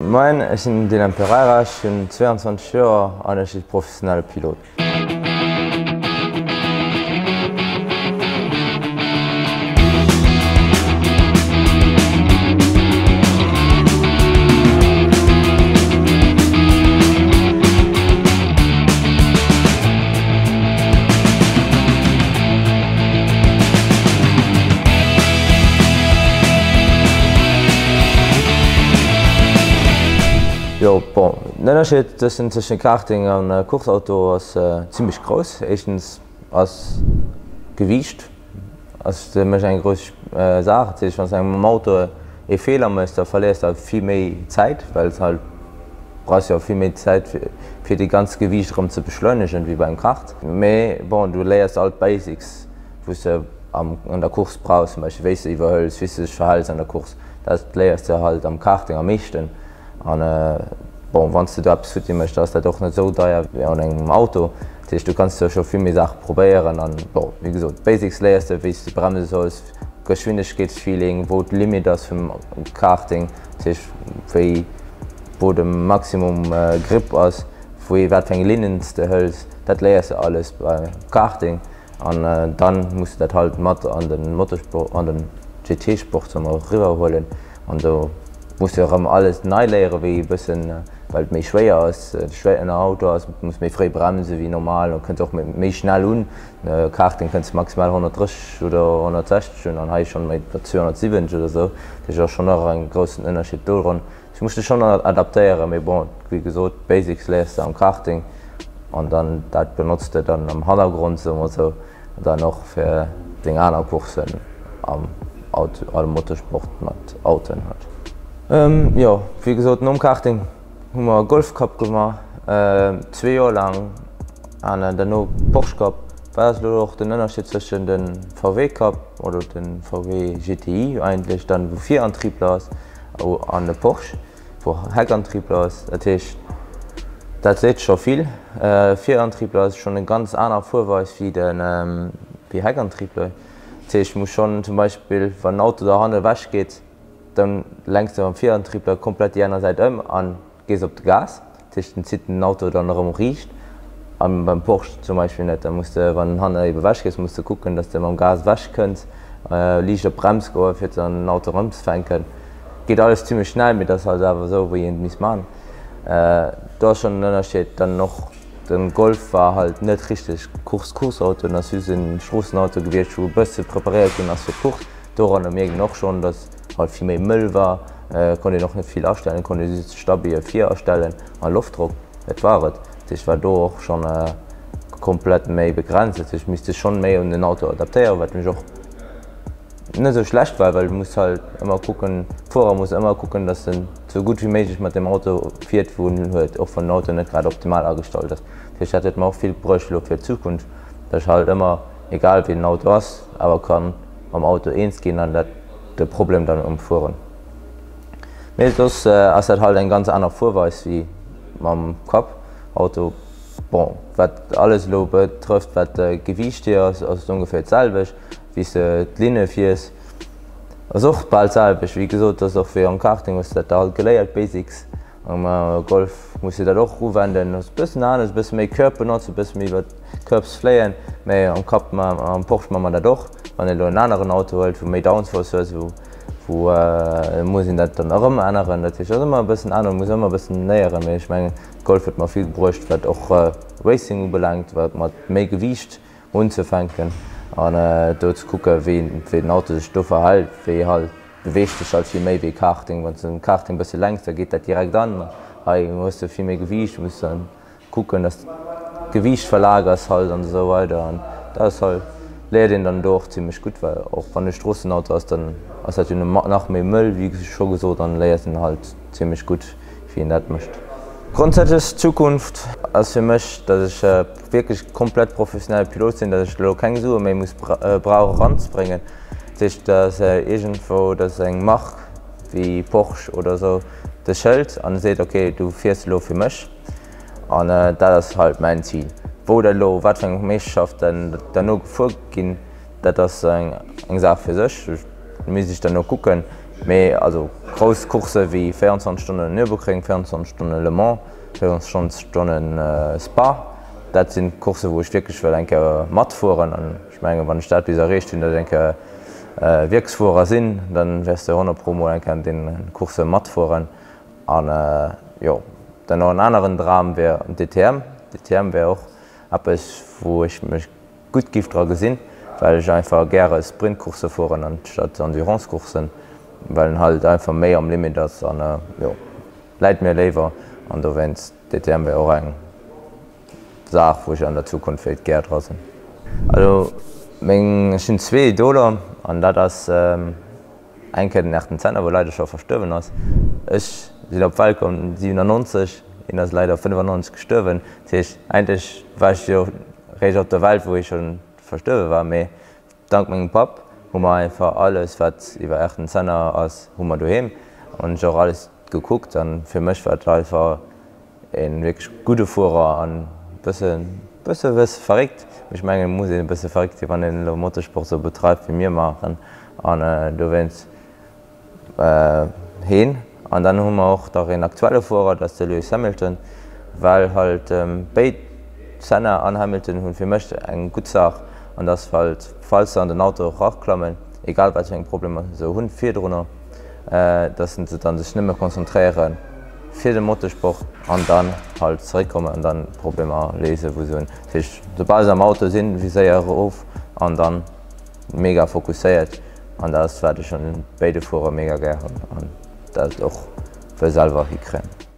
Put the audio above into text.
Moien, ech sinn den Dylan Pereira, ech hunn 22 Joer an ech si professionelle Pilot. Jo bon, den Ënnerscheed tëschent tëschent Karting an Course-Auto ass zimmlech grouss. Éischtens ass d'Gewiicht ass fir mech eng grouss Saach. Dat heescht, wann s de mam Auto ee Feeler méchs, da verléiers de halt vill méi Zäit, well s halt brauchs jo vill méi Zäit fir déi ganz Gewiicht erëm ze beschleunegen wéi beim Kart. Mee bon, du léiers all d'Basics wou s de an der Course brauchs, zum Beispill wéi s de iwwerhëls, wéi s de dech verhäls an der Course, dat léiers de halt am Karting am meeschten. An bon, wann s de do eppes futti méchs, da ass dat och net esou deier wéi an engem Auto. Dat heescht, du kanns do scho vill méi Saache probéieren. An bon, wéi gesot, d'Basics léiers de, wéi s de bremse solls, Geschwindegkeetsfeeling, wou d'Limit ass vum Karting, dat heescht wéi wou de Maximum Grip ass, wéi wat fir eng Linnen s de hëls, dat léiers de alles beim Karting. An dann muss de dat halt mat an den Motorsport, an den GT-Sport soe mer eriwwer huelen. An do muss de erëm alles nei léieren, wéi e bëssen, well et méi schwéier ass, en Auto ass, muss méi fréi bremse wéi normal, an kënnt och méi schnell un. Karting kënns de maximal 130 oder 160 un an hei schonn méi 270 oder esou. Dat ass schonn och en groussen Ënnerscheed dodran. Ech muss dech schonn adaptéieren, mee bon, wéi gesot, d'Basics léiers de am Karting an dann dat benotz de dann am Hannergrond, soe mer esou, dann och fir deng aner Courssen am Auto, am Motorsport mat Autoen halt. Jo, wéi gesot, nom Karting hu mer Golf Cup gemaach, zwee Joer laang, an derno Porsche Cup. Wat ass elo och den Ënnerscheed zwëschen de VW Cup oder de VW GTI eigentlech dann, wou Virantriebler ass, An de Porsche, wou Heckantriebler ass, dat heescht, dat seet scho vill. Virantriebler ass schonn eng ganz aner Fuerweis wéi de wéi Heckantriebler. Dat heescht, muss schonn zum Beispill, wann en Auto dohanne ewech geet, dann lenks de mam Virantriebler komplett déi aner Säit ëm an Gees op de Gas, dat heescht den zitt den Auto dann erëm riicht an beim Porsche zum Beispill net, da muss de wann en hanner ebe wech gees, muss de kucken dass de mam Gas ewech kënns, liicht op d'Brems goen fir dann den Auto erëm ze fänken. Geet alles zimmlech schnell, mee dat ass halt awer esou wéi een et misst man. Do ass schonn en Ënnerscheed. Dann och den Golf war halt net richteg Course Courseauto, en ass just en Stroossenauto gewiescht wou e bësse preparéiert ginn ass fir d'Course. Doranner mierkt een och schonn dass halt vill méi mëll war, konnt een och net vill astellen, konnt ee just Stabi vir astellen a Loftdrock, dat war et. Dat heescht war do och schonn komplett méi begrenzt, dat heescht misst sech schonn méi un den Auto adaptéieren, wat mech och net esou schlecht war, well du muss halt ëmmer kucken, Fuerer muss ëmmer kucken, datt en sou gutt wéi méiglech mat dem Auto fiert wou en huet, och wann den Auto net grad optimal agestallt ass. Dat heescht dat huet mer och vill bruecht elo fir d'Zukunft, datt ech halt ëmmer, egal wéi den Auto ass, awer kann mam Auto eens ginn an dat de Problem dann um Fueren. Mee soss ass dat halt eng ganz aner Fuerweis wéi mam Cup Auto. Bon, wat alles elo betrëfft, wat d'Gewiicht hier ass, ass et ongeféier d'selwecht. Wéi s de d'Linne fiers ass och bal d'selwecht. Wéi gesot, ass och wéi am Karting, hues de dat halt geléiert, d'Basics. Am Golf muss de dat och uwenden, ass e bëssen anescht, e bësse méi Curb benotzen, e bësse méi iwwer d'Curbs fléien, mee am Cup, am Porsche maache mer dat och. Wann een elo en aneren Auto hëlt, wou méi Downforce huet, wou wou muss een dat dann erëm änneren. Dat heescht, ass ëmmer e bëssen aner, muss ëmmer e bëssen léieren, mee ech mengen, Golf huet mer vill bruecht, wat och Racing ubelaangt, wat mat méi Gewiicht unzefänken an do ze kucken, wéi wéi den Auto sech do verhält, wéi halt beweegt sech halt vill méi wéi Karting. Wann s de um Karting e bësse lenks, da geet dat direkt an. Hei hues de vill méi Gewiicht, du muss dann kucken, dass de d'Gewiicht verlagers halt an esou weider an dat ass halt, léiert een dann do och zimmlech gutt, well och wann e Stroossenauto ass, dann ass dat jo nach méi mëll, wéi scho gesot, an léiert en halt zimmlech gutt. wéi een dat mécht. Grondsätzlech d'Zukunft ass fir mech, datt ech wierklech komplett professionelle Pilot sinn, datt ech elo keng Sue méi muss brauche eranzebréngen. Dat heescht, datt iergendwou, datt eng Mark wéi Porsche oder esou dech hëlt an seet, ok, du fiers elo fir mech. An dat ass halt mäin Zil. Wou dat elo, wat fir eng Meeschterschaft dann derno gefuer ginn, dat ass eng Saach fir sech. Do misst ech dann no kucken. Mee also grouss Coursse wéi 24 Stonnen Nürburgring, 24 Stonne Le Mans, 24 Stonnen Spa, dat sinn Coursse wou ech wierklech wëll eng Kéier matfueren. An ech mengen, wann ech dat bis erreecht hunn, datt ech eng Kéier Wierksfuerer sinn, dann wäers de 100 pro mol eng Kéier an deene Coursse matfueren. An jo, dann och en aneren Dram wär DTM. DTM wär och eppes wou ech mech gutt giff dra gesinn, well ech einfach gäre Sprintcoursse fueren anstatt Endurancecourssen, well en halt einfach méi am Limit ass an jo, läit mir léiwer an dowéinst DTM wär och eng Saach wou ech an der Zukunft wéilt gär dra sinn. Also meng, ech hunn zwee Idoler an dat ass eng Kéier den Ayrton Senna wou leider scho verstuerwen ass. Ech sinn op d'Welt komm 97, hien ass leider 95 gestuerwen, dat heescht eigentlech war ech jo réischt op der Welt wou hie scho verstuerwe war, mee dank mengem Papp hu mer einfach alles wat iwwer Ayrton Senna ass hu mer doheem an ech och alles gekuckt an fir mech war et einfach Een wierklech gudde Fuerer an bësse bësse bësse verréckt. Mee ech mengen et muss een e bësse verréckt sinn wann een elo Motorsport sou betreift wéi mir maachen an dowéinst heen. An dann hu mer och dach een aktuelle Fuerer, dat ass de Lewis Hamilton, well halt béid, Senna an Hamilton, hunn fir mech eng gutt Saach an dat ass halt falls se an den Auto eraklammen, egal wat fir eng Problemer se hunn virdrunner, dass se dann sech nëmme konzentréieren fir de Motorsport an dann halt zeréckkommen an dann d'Problemer léisen wou se hunn. Dat heescht soubal se am Auto sinn, Viséier erof an dann mega fokusséiert an dat ass wat ech un béide Fuerer mega gär hunn an dat och wëll selwer hikréien.